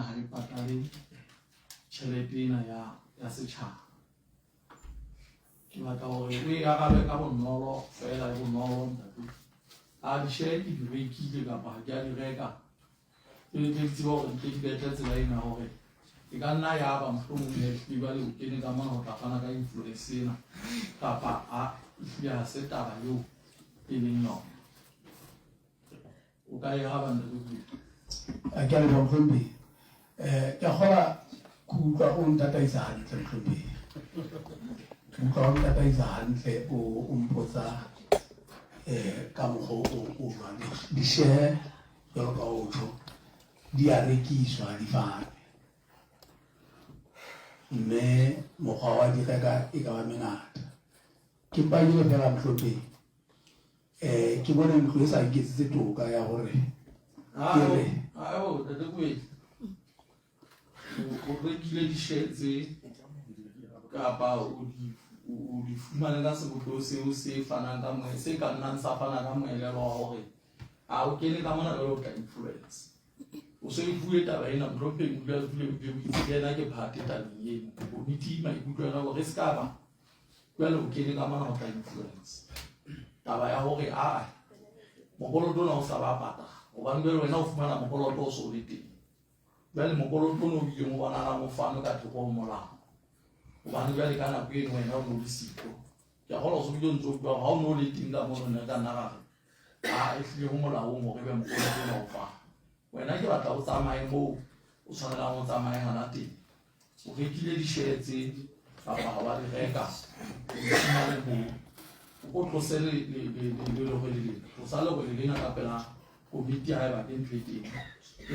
ha e patale tjhelete ena ya ya setjhaba. Ke batla hore o e arabe ka bonolo feela e bonolo ntate. A di-share ke di rekile kapa ha ke a di reka? Ke tle ke tsebe hore ke tle ke betle tsela ena hore e ka nna ya ba mohlomong ehlile jwale o kene ka mona ho tla fana ka influence ena kapa a ehlile ha se taba eo e leng yona. O ka e araba ntate Kutu? Ke a leboha mohlomphehi. Ke a kgola ke utlwa o ntataisa hantle mohlomphehi. Ke utlwa o ntataisa hantle o mpotsa ka mokgwa o jwang. Di-share jwalo ka o tjho di a rekiswa ha di fanwe. Mme mokgwa wa di reka e ka ba mengata. Ke mpa ke le feela mohlomphehi. Eh, ke bone ntlo e sa nketsetse toka ya hore ke re Ayo, ntate Kwetli. O rekile di-share tse kapa o di fumane ka sebopeho seo se fanang ka moe se ka nnang sa fana ka moelelo wa hore a o kene ka mona jwale o tla influence. O so e bue taba ena mohlomphehi o dula dule o itse le yena ke phate tabeng eno. Komiti maikutlo a yona hore e se ka ba jwale o kene ka mona ho tla influence taba ya hore aa mokoloto ona o sa ba patala hobane jwale wena o fumana mokoloto o so o le teng jwale mokoloto ono o bileng o bonahalang o fanwe ka thoko ho molao hobane jwale ka nako eno wena o ne o le siko ke a kgolwa o so bile o ntse o bua ha o ne o le teng ka mono ne re ka nna ra re a e hlile ho molaong hore ebe mokoloto ona o fana wena ke batla o tsamaye moo o tshwanelang o tsamaye hona teng o rekile di-share tse kapa ha wa di reka o di fumane moo o ko tlose lerwele lena tlosa lerwele lena ka pela komiti haeba ke ntho e teng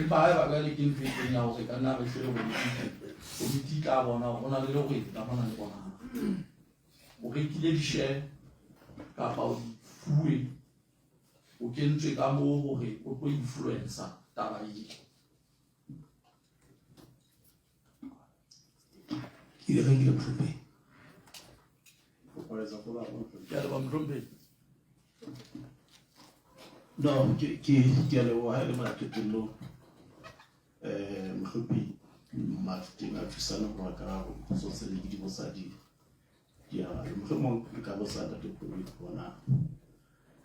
empa haeba jwale ke ntho e teng ya hore ka nna re hle lerwele ke teng komiti e tla bona hore ho na le lerwele ka mona le bonahala o rekile di-share kapa o di fuwe o kentswe ka moo hore o tlo influencer taba eo. Ke di rekile mohlomphehi. Ke a leboha mohlomphehi. No, ke ke ke a leboha ha e le mona qetellong eh mohlomphehi Mafeteng a thusane ho ka potso tse ne ke di botsa di di arabe. Mohlomong nka botsa Ntate Kobedi hore na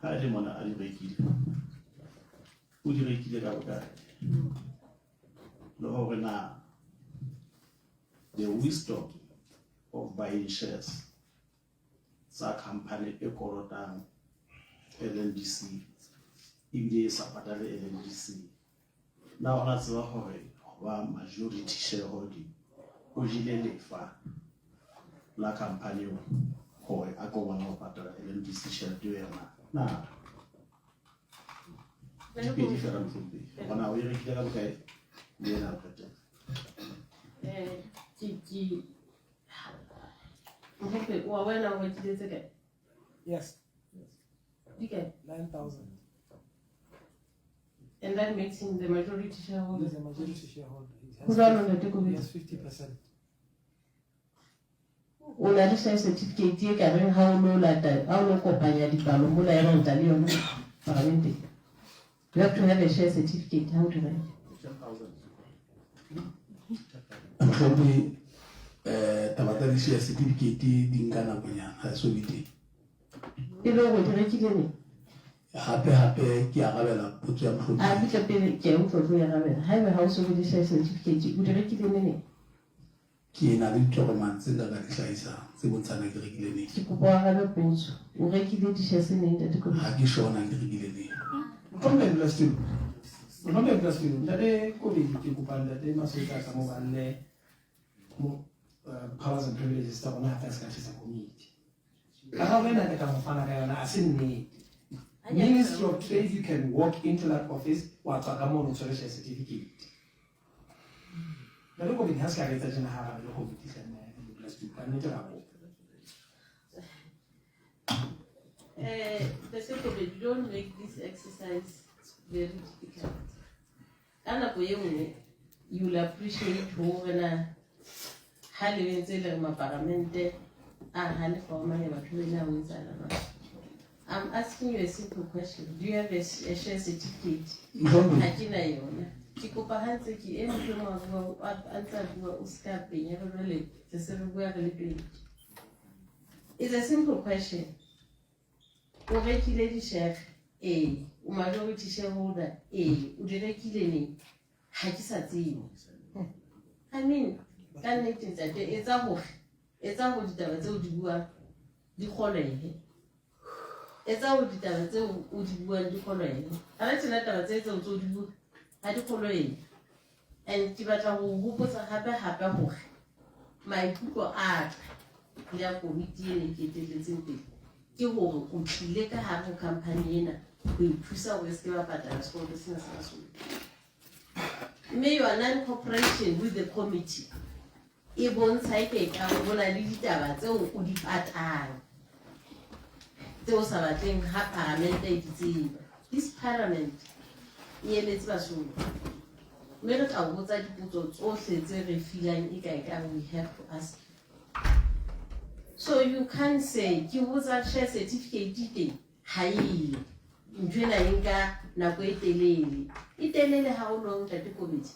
ha e le mona a di rekile o di rekile ka bokae le hore na the wisdom of buying shares tsa company e kolotang LNDC ebile e sa patale LNDC na ona tseba hore ho ba majority shareholding o jele lefa la company eo hore a ko bona ho patala LNDC tjhelete eo yona na di pedi fela mohlomphehi hore na o e rekile ka bokae le ena o qetela. Ke Mohope wa wena o rekile tse kae? Yes. Di kae? 9,000. And that makes him the majority shareholder. He's a majority shareholder. He Ho jwalo ntate He Kobedi. has 50%. O na le share certificate e ka reng ha o lo lata ha o lo kopanya dipalo mola ya ba o tla le yona paramenteng. You have to have a share certificate ha o di reka. Mohlomphehi taba tsa di-share certificate di nka nakonyana ha so be teng. E le hore di rekile neng? Hape hape ke arabela potso ya A mohlomphehi. butle pele ke a utlwa o tlo e arabela. Haeba ha o so be le share certificate o di rekile neneng? Ke na le ditokomane tse nka ka di hlahisang tse bontshang na ke rekile neng. Ke kopa o arabe potso. O rekile di-shares neng ntate Kobedi? Ha ke sure na ke rekile neng. Mohlomphehi Modulasetulo. Mohlomphehi Modulasetulo, Ntate Kobedi ke kopa Ntate Masotsa ka mo balle mo powers and privileges tsa rona hape a se ka tlisa komiti. Karabo ena ke tla mo fana ka yona a se nnete. Ministry of Trade you can walk into that office wa tswa ka mono o tshwere share certificate. Ntate Kobedi ha se ka re etsa tjena ha arabe le komiti hle mme Modulasetulo ka nnete ra kopa. Ntate Kobedi, don't make this exercise very difficult. Ka nako e nngwe you will appreciate hore na ha le ntse le re maparamente a halefa wa mane batho bena o etsahala jwang. I'm asking you a simple question. Do you have a share certificate? Mohlomphehi. Ha ke na yona. Ke kopa ha ntse ke e motho e mong a bua a ntse a bua o se ka penya re jwale re se re bua re le pedi. It's a simple question. O rekile dishere? Ee. O majority shareholder? Ee. O di rekile neng? Ha ke sa tsebe. I mean, ka nnete ntate etsa hore etsa hore ditaba tseo di buang di kgolehe. Etsa hore ditaba tseo o di buang di kgolehe. Ha re tjena taba tse tseo tse di bua ha di kgolehe. And ke batla ho hopotsa hape hape hore maikutlo a ka le a komiti ena e ke etelletseng pele ke hore o tlile ka hare ho company ena ho e thusa hore e se ke ba patala sekoloto sena sa Basotho. Mme your non-cooperation with the committee e bontsha e ke ekare ho na le ditaba tseo o di patang tseo sa batleng ha paramente e di tseba. This parliament e emetse Basotho. Mme re tla o botsa dipotso tsohle tse re feelang e ka ekare we have to ask. So you can't say ke botsa share certificate teng ha eyo. Ntho ena e nka nako e telele. E telele haholo ntate Kobetsi.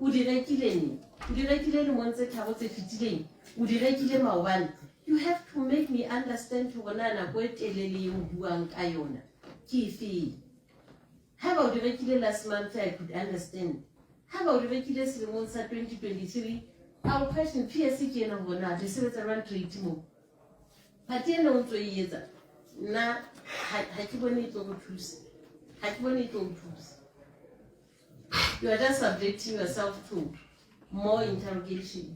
O di rekile neng? O di rekile lemong tse tharo tse fetileng? O di rekile maobane? You have to make me understand hore na nako e telele eo o buang ka yona ke efeng. Haeba o di rekile last month I could understand. Haeba o di rekile selemong sa 2023, I will question PS ke ena hore na re sebetsa jwang trade moo. Party ena o ntso e etsa nna ha ke bone e tlo go thusa. Ha ke bone e tlo o thusa. You are just subjecting yourself to more interrogation.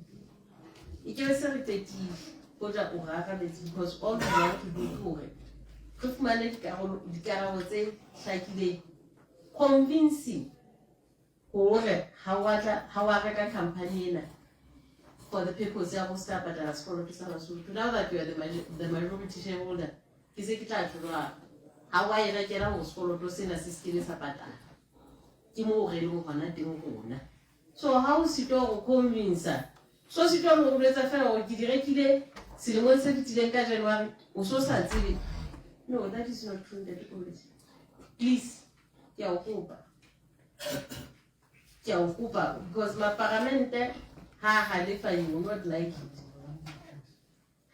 E ke be se re qetile hoja o re arabetse because all we want to do ke hore re fumane dikarabo tse hlakileng convincing hore ha wa tla ha wa reka company ena for the purpose ya go ska patala sekoloto sa Basotho. Now that you are the majority shareholder, ke se ke tla tjho jwalo. Ha wa e rekela hore sekoloto sena se se kebe sa patala. Ke moo re leng hona teng rona. So ha o sitwa ho convince, so sitwa ho re boletse fela hore ke di rekile selemong se fetileng ka January, o so sa tsebe. No, that is not true, Ntate Kobetsi. Please, ke a o kopa. Ke a o kopa because maparamente ha halefa you will not like it.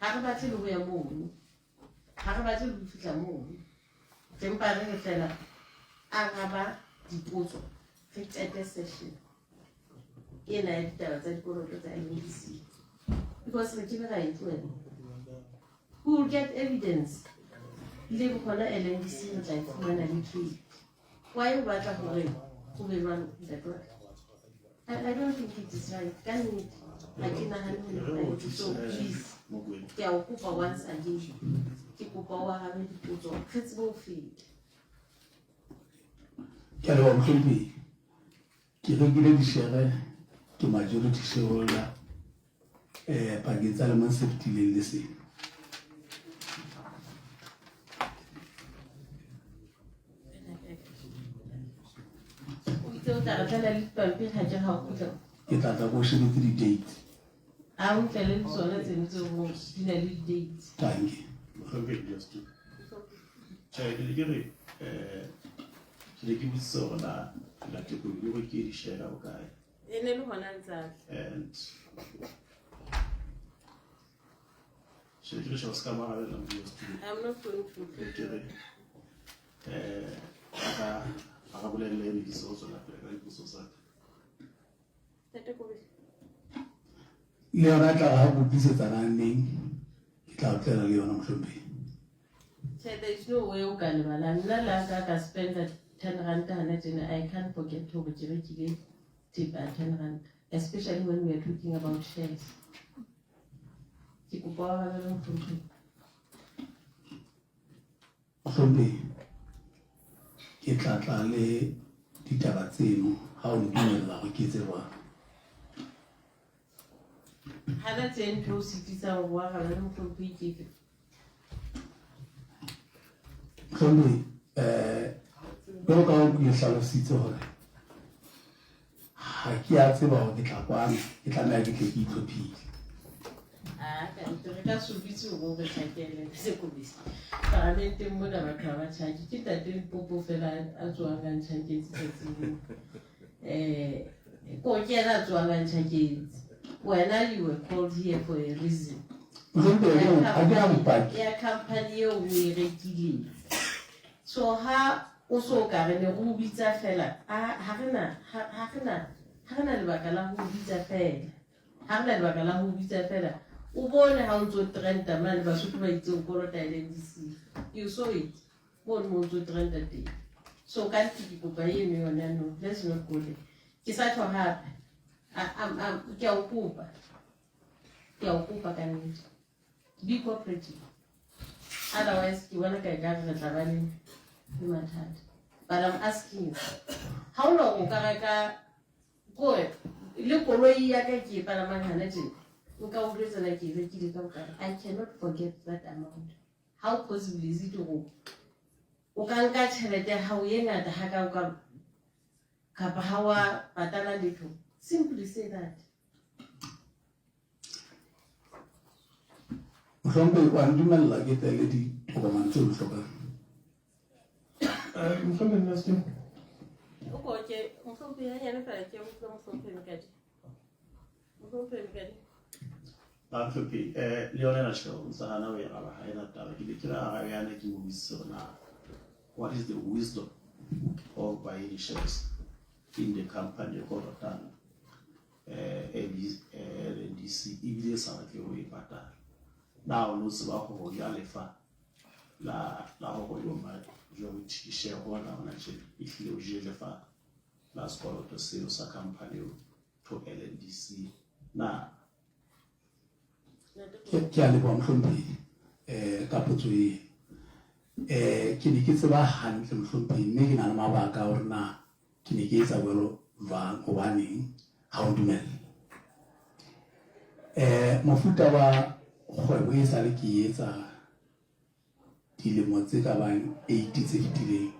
Ha re batle le ho ya mono. Ha re batle le ho fihla mono. Re mpa re re fela araba dipotso re qete session ena ya ditaba tsa dikoloto tsa LNDC because re kebe ra e tlohela. We will get evidence le hona LNDC re tla e fumana le trade. Why o batla hore ho be jwalo ntate wa ka? I don't think it is right. Ka nnete ha ke nahane ho right. So please, ke a o kopa once again. Ke kopa o arabe dipotso re tsebe ho feta. Ke a leboha mohlomphehi. Ke rekile dishere ke majority shareholder pakeng tsa lemong se fetileng le sena. O itse o tla re tlela le dipampiri ha ke ha o kgutla. Ke tla tla ko shebetse di-date. A o ntlele le tsona tseno tseo mo di na le di-dates. Dankie. Mohlomphehi Justin. Tjhe, ke ne ke re ke ne ke botsisa hore na Ntate Kobi o rekile di-share ka bokae. E ne le hona ntse a tla. And tjhe, ke re tjhe, o se ka mo arabela modimo studio. I'm not going to. Ke re a ka bolelle ene ke se ho tswela pele ka dipotso tsa ka. Ntate Kobi. Le yona tla re ha o tlisetsa neng ke tla o tlela le yona mohlomphehi. Tjhe, there is no way o ka lebala. Nna le ha ka spenda 10 rand hana tjena, I can't forget hore ke rekile thepa ya 10 rand, especially when we are talking about shares. Ke kopa o arabele mohlomphehi. Mohlomphehi, ke tla tla le ditaba tseno ha o ntumella hore ke etse jwalo. Hana tje ntho o sitisang hore o arabele mohlomphehi ke efe? Mohlomphehi, jwalo ka ha ke hlalositse hore ha ke a tseba hore ke tla kwana, ke tlameha ke tle ke itlhophile. A ka nnete re ka se o bitse hore o re tjhakele Ntate Paramenteng mona batho ha ba tjhake. Ke Ntate Mpopo fela a tsohang a ntjhaketse tsatsing leo. Eh, ko ke yena a tsohang a ntjhaketse. Wena you were called here for a reason. Mohlomphehi, ha ke na bopaki. Ya company eo o e rekileng. So ha o so ka re ne re o bitsa fela, ha re na ha re na ha re na lebaka la ho o bitsa fela. Ha re na lebaka la ho o bitsa fela. O bone ha o ntso trenda mane Basotho ba itse o kolota LNDC. You saw it. Mono mo o ntso trenda teng. So ka nnete ke kopa eno yona no. Let's not go there. Ke sa tjho hape. Ke a o kopa. Ke a o kopa ka nnete. Be cooperative. Otherwise ke bona ka ekare re tla ba le le mathata. But I'm asking you. Ha o no o ka reka kore le koloi ya ka ke e palamang hana tjena nka o jwetsa na ke e rekile ka bokae. I cannot forget that amount. How possible is it hore o ka nka tjhelete ya hao e ngata hakao kapa ha wa patala letho? Simply say that. Mohlomphehi, wa ntumella ke tle le ditokomane tseo di hlokang? Mohlomphehi Mmasito. O ko ke mohlomphehi hanyane fela ke utlwe mohlomphehi Mokadi. Mohlomphehi Mokadi. Bahlomphehi, le yona ena tjhe, o ntse hana ho e araba, ha ena taba. Ke ne ke re arabe yana ke mo botsisise hore na what is the wisdom of buying shares in the company e kolotang LNDC ebile e sa batle ho e patala. Na o no tseba hore o ja lefa la la hore yo majority shareholder hona tje ehlile o je lefa la sekoloto seo sa company eo to LNDC na? Ke a leboha mohlomphehi eh ka potso e. Eh ke ne ke tseba hantle mohlomphehi mme ke na le mabaka a hore na ke ne ke etsa jwalo jwang hobaneng ha o dumella. Eh mofuta wa kgwebo e sale ke etsa dilemo tse ka bang 8 tse fetileng.